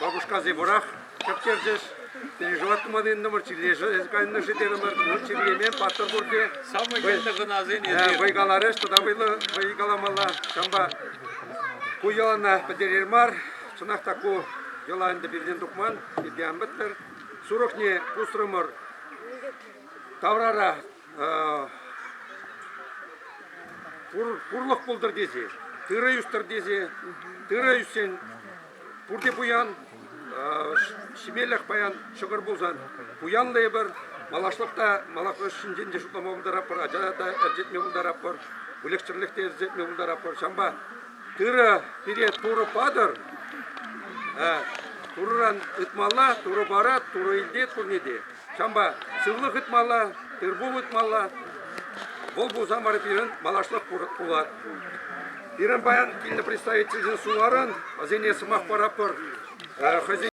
Бабушкасем вӑрах кӗптерчӗҫ. Переживать тума тытӑнтӑмӑр, чирлесе кайнӑ-ши терӗмӗр. Ну, чирлемен, паттӑр пурте. Самый килнӗ хӑнасен эсир. Вӑй каларӗҫ, тата вӑйлӑ вӑй каламалла. Ҫавӑнпа ку йӑлана пӗтерер мар. Чӑнах та ку йӑла ӗнтӗ пиртен тухман, пирте ан пӗттӗр. Сурӑхне пусрӑмӑр. Таврара пурлӑх пултӑр тесе, тырӑ ӳстӗр тесе, тырӑ ӳссен пурте пуян, ҫимелӗх паян ҫӑкӑр пулсан пуянлӑ эпир, малашлӑх та малашлӑх ҫинчен те шутлама пултаратпӑр, ача та ӗрчетме пултаратпӑр, выльӑх-чӗрлӗх те ӗрчетме пултаратпӑр. Ҫавӑнпа тырӑ пире Турӑ патӑр, Турӑран ыйтмалла, Турӑ парать, Турӑ илтет пурне те. Ҫавӑнпа сывлӑх ыйтмалла, тыр-пул ыйтмалла. Вӑл пулсан вара пирӗн малашлӑх пулать. Пирӗн паян килнӗ представительсен суварӑн, вӗсене сӑмах паратпӑр. Хӑйсен